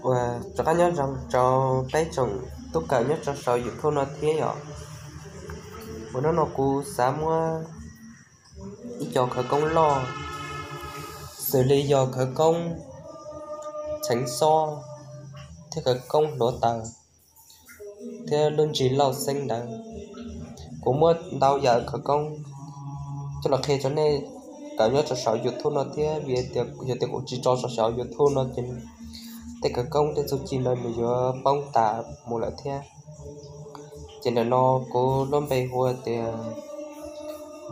Ua, rov qab nyob zoo rau peb tsoom tub kawm nyob rau saum YouTube no thiab yom. Ua, hnub no kuv xav muab ib co khawv koob loj, xws li yog khawv koob cheev xob thiab khawv koob hluav taws thiab lub ntsis lauj xeeb ntawd. Kuv muab ntau yam khawv koob coj los qhia rau nej kawm nyob rau saum YouTube no thiab, vim tias yog tias kuv tsis tso rau saum YouTube no ces tej khawv koob tej txuj ci no nws yuav poob tas mus lawm thiab. Ces ntawm no kuv lub npe hu tias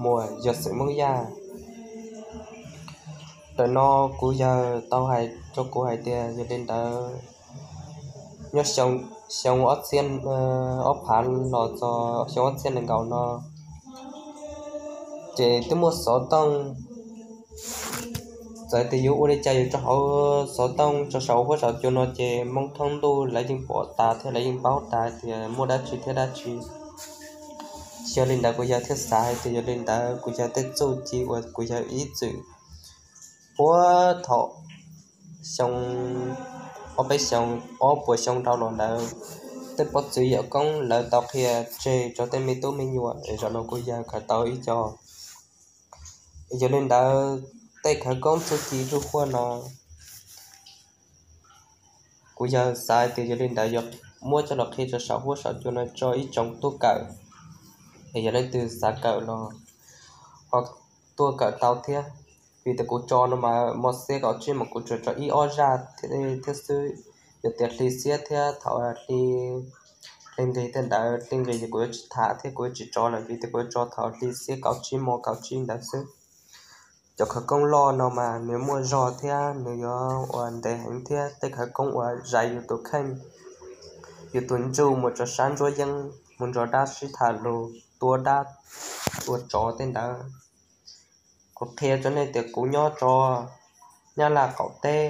Muas Yog Xeem Hmoob Yaj. Ntawm no kuv yawg tau hais rau kuv hais tias yog li ntawd nyob xyoo ob txhiab, ob phav los txog xyoo ob txhiab nees nkaum no ces twb muaj xov tooj. Txawm tias yuav ua li cas yuav rau hauv xov tooj rau saum huab saum cua no ces Hmoob thoob ntuj lawv yeej pom tas thiab lawv yeej paub tas tias muaj dab tsi thiab dab tsi. Yog li ntawd kuv yawg thiaj xav hais tias yog li ntawd kuv yawg tej txuj ci uas kuv yawg ib txwm puag thaum xyoo ob peb xyoo, ob puas xyoo dhau los ntawd, tej pov txwv yawm koob lawv tau qhia tseg rau tej me tub me nyuam, zaum no kuv yawg khaws tau ib co. Yog li ntawd tej khawv koob txuj ci zuj huaj no kuv yawg xav tias yog li ntawd yuav muab coj los qhia rau saum huab saum cua no rau ib tsoom tub kawm, es yog leej twg xav kawm los ho tuaj kawm tau thiab. Vim tias kuv tso no mas mos xiab kaum tsib mas kuv tsuas tso ib ob zaj thiab xwb. Yog tias hli xiab thiab thaum hli nqis tej ntawd, hli nqis ces kuv yuav tsis tham thiab kuv yuav tsis tso lawm, vim tias kuv yuav tso thaum hli xiab kaum tsib hmo kaum tsib ntawd xwb. Cov khawv koob loj no mas nws muaj zog thiab nws yuav ua ntev heev thiab tej khawv koob uas zais yus tus kheej, yus tus ntsuj mus rau sab ntsuab yeeb mus nrog dab sib tham lus, tua dab tua tsov tej ntawd. Kuv qhia rau nej tias kuv nyob rau Nyab Laj qaum teb.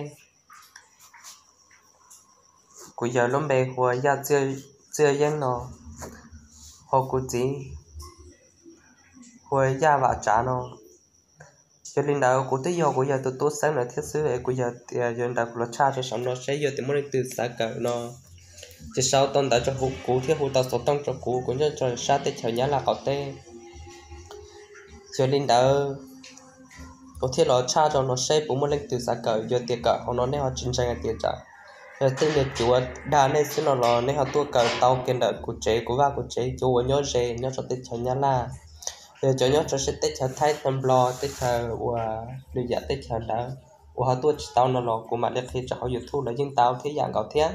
Kuv yawg lub npe hu ua Yaj Txiaj Yeeb no, ho kuv txiv hu ua Yaj Vam Tsav no. Yog li ntawd kuv twb yog kuv yawg tus tub xeeb lawm thiab xwb es kuv yawg tias yog li ntawd kuv los tshaj rau saum no seb yog tias muaj leej twg xav kawm no ces sau tau ntawv rau kuv thiab hu tau xov tooj rau kuv, kuv nyob rau sab teb chaws Nyab Laj qaum teb. Yog li ntawd kuv thiaj los tshaj rau no seb puas muaj leej twg xav kawm. Yog tias kawm hauv no nej ho tsis ntseeg hais tias tsam yog tej niag cuav dag nej xwb no los nej ho tuaj kawm tau kiag ntawm kuv tsev, kuv vaj kuv tsev, cov uas nyob ze nyob rau teb chaws Nyab Laj. Yog cov nyob rau sab teb chaws Thaib, Nplog, teb chaws uas lwm yam teb chaws ntawd uas ho tuaj tsis tau no los kuv mam li qhia rau hauv YouTube los yeej tau thiab yam nkaus thiab.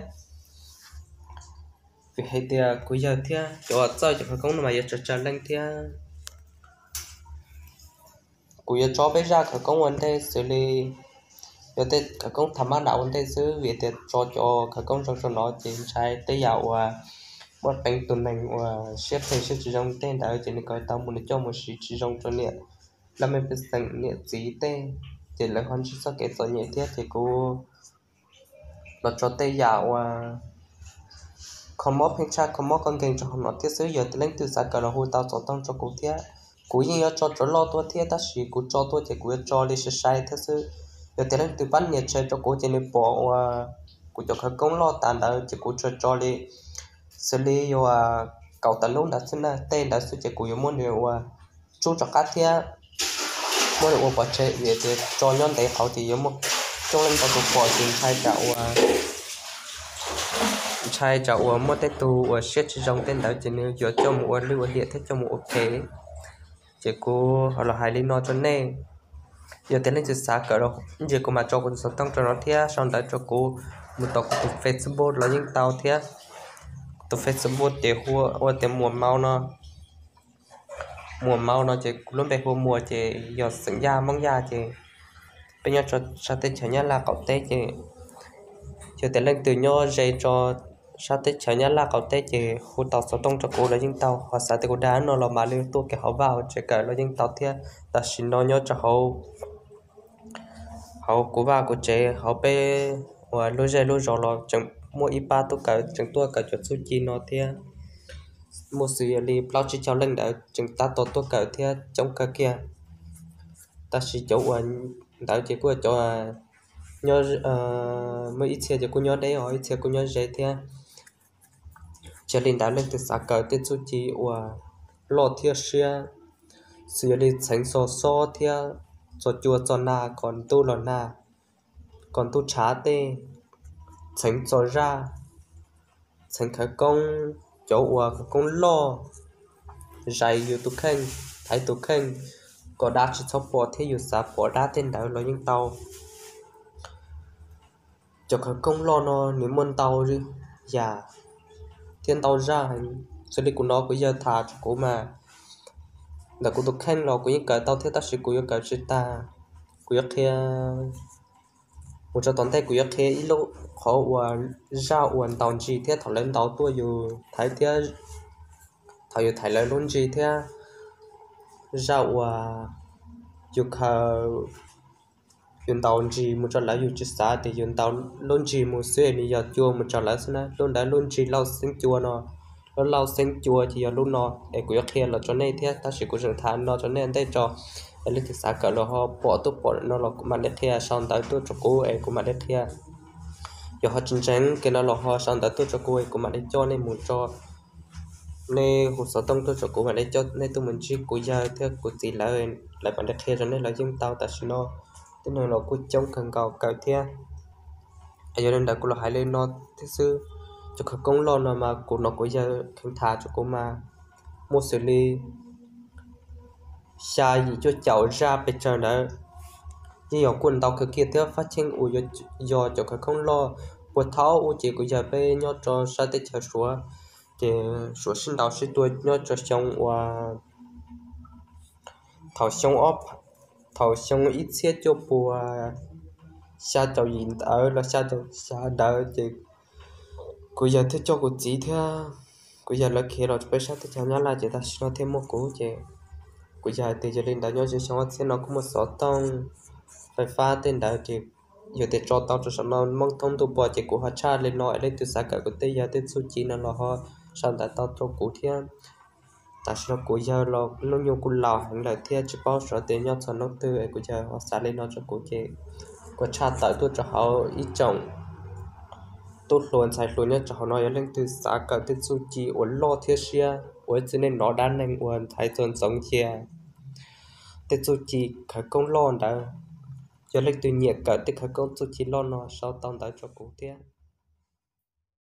Vim hais tias kuv yawg thiab cov uas txawj cov khawv koob no mas yuav tsawg tsawg leej thiab. Kuv yuav tso peb zaj khawv koob ua ntej xws li yog tej khawv koob tham mab dam ua ntej xwb, vim tias tso cov khawv koob zoo zoo no ces ntshai tej yam uas muaj peev tus neeg uas siab phem siab tsis zoo tej ntawd ces nws kawm tau mus nws coj mus siv tsis zoo rau niam laj mej pej xeem niam txiv tej, ces lawv ho ntsib txoj kev txom nyem thiab. Ces kuv los tso tej yam uas kho mob pheej tshaj kho mob koj nkeeg rau hauv no thiab xwb. Yog tias leej twg xav kawm los hu tau xov tooj rau kuv thiab. Kuv yeej yuav tso cov loj tuaj thiab tab sis kuv tso tuaj ces kuv yuav tso li sai sai thiab xwb. Yog tias leej twg pab nias share rau kuv ces nws pom uas kuv cov khawv koob loj tas ntawd ces kuv tsuas tso li xws li yuav kaum tawm lub ntawd xwb na, tej ntawd xwb ces kuv yuav muab nws ua tsub rov qab thiab muab nws ua pov tseg, vim tias tso nyob ntev qhauv ces yuav muaj coob leej ntau tus pom ces ntshai tsam uas ntshai tsam uas muaj tej tug uas siab tsis zoo tej ntawd ces nws yuav coj mus ua lwj ua liam thiab coj mus ua phem. Ces kuv ho los hais li no rau nej. Yog tias leej twg xav kawm los ces kuv mam tso kuv tus xov tooj rau no thiab sau ntawv rau kuv mus tom kuv tus Facebook los yeej tau thiab. Kuv tus Facebook ces hu ua tias Muas Maus no. Muas Maus no ces kuv lub npe hu ua Muas ces yog xeem Yaj Hmoob Yaj ces peb nyob sab teb chaws Nyab Laj qaum teb ces yog tias leej twg nyob ze rau sab teb chaws Nyab Laj qaum teb ces hu tau xov tooj rau kuv los yeej tau, ho xav tias kuv dag no los mam li tuaj kiag hauv vaj hauv tsev kawm los yeej tau thiab. Tam sim no nyob rau hauv kuv vaj kuv tsev hauv peb uas lub zej lub zos los tseem muaj ib pab tub kawm tseem tuaj kawm cov txuj ci no thiab. Muaj xws yog li plaub tsib caug leej ntawd tseem tab tom tuaj kawm thiab coob kawg kiag. Tab sis cov uas ntawd ces kuj cov nyob, muaj ib txhia ces kuj nyob deb os, ib txhia kuj nyob ze thiab. Ces li ntawd leej twg xav kawm tej txuj ci uas loj thiab siab, xws yog li txheev txog xob thiab txog cua txog nag, kom ntuj los nag, kom ntuj tshav tej, txheev txog zaj, txheev khawv koob, cov uas khawv koob loj, zais yus tus kheej, thaiv tus kheej, kom dab tsi txhob pom thiab yus xav pom dab tej ntawd los yeej tau. Cov khawv koob loj no nws muaj ntau yam thiab ntau zaj heev. Xws li kuv no kuv yawg tham rau kuv mas, ntawm kuv tus kheej los kuv yeej kawm tau thiab tab sis kuv yuav kawm tsis tag. Kuv yuav qhia, mus tso tom ntej kuv yuav qhia ib lub qhov uas zaj uas ntaus ntsis thiab thaum lawv ntaus tuaj yus thaiv thiab, thaum yus thaiv lawv lub ntsis thiab zaj uas yus khaws, yus ntaus ntsis mus tso lawv, yus tsis xav tias yus ntaus lub ntsis mus xwb es nws yog cua mus tso lawv xwb na. Lub ntawd lub ntsis lauj xeeb cua no, lub lauj xeeb cua ces yog lub no. Es kuv yuav qhia los rau nej thiab tab sis kuv tseem tham no rau nej ntej tso. Es leej twg xav kawm los ho pom tuaj pom no los kuv mam li qhia sau ntawv tuaj rau kuv es kuv mam li qhia. Yog ho tsis ntseeg kev no los ho sau ntawv tuaj rau kuv es kuv mam li coj nej mus tso, nej hu xov tooj tuaj rau kuv mam li coj nej tuaj mus ntsib kuv yawg thiab kuv txiv lawv, lawv mam li qhia rau nej los yeej tau. Tam sim no tib neeg los kuj coob kawg nkaus kawm thiab. Yog li ntawd kuv los hais li no thiab xwb. Cov khawv koob loj no mas kuv no kuv yawg kheev tham rau kuv mas muaj xws li xya yim cuaj caum zaj pes tsawg ntawd. Yeej yog kuj ntau kawg kiag thiab. Fab cheej uas yog cov khawv koob loj puag thaum ub ces kuv yawg peb nyob rau sab teb chaws Suav, ces Suav sib ntaus sib tua nyob rau xyoo uas thaum xyoo ob, thaum xyoo ib txhiab cuaj puas xya caum yim ntawd los xya caum xya ntawd ces kuv yawg thiaj coj kuv txiv thiab kuv yawg lawv khiav los rau peb sab teb chaws Nyab Laj ces tam sim no thiaj muaj kuv ces kuv yawg hais tias yog li ntawd nyob ze xyoo ob txhiab no kuj muaj xov tooj, fais fab tej ntawd ces yog tias tso tau rau saum no Hmoob thoob ntuj pom ces kuv ho tshaj li no es leej twg xav kawm kuv tej yawg tej txuj ci no los ho sau ntawv tau rau kuv thiab. Tam sim no kuv yawg los hnub nyoog kuj laus heev lawm thiab tsis paub xyov tias nyob txog hnub twg es kuv yawg ho xav li no rau kuv ces kuv tshaj tawm tuaj rau hauv ib tsoom tub hluas ntxhais hluas nyob rau hauv no, yog leej twg xav kawm tej txuj ci uas loj thiab siab uas ib txwm nej hnov dab neeg uas ntxhais txog ntxoov cia, tej txuj ci khawv koob loj ntawd, yog leej twg nyiam kawm tej khawv koob txuj ci loj no sau tau ntawv rau kuv thiab.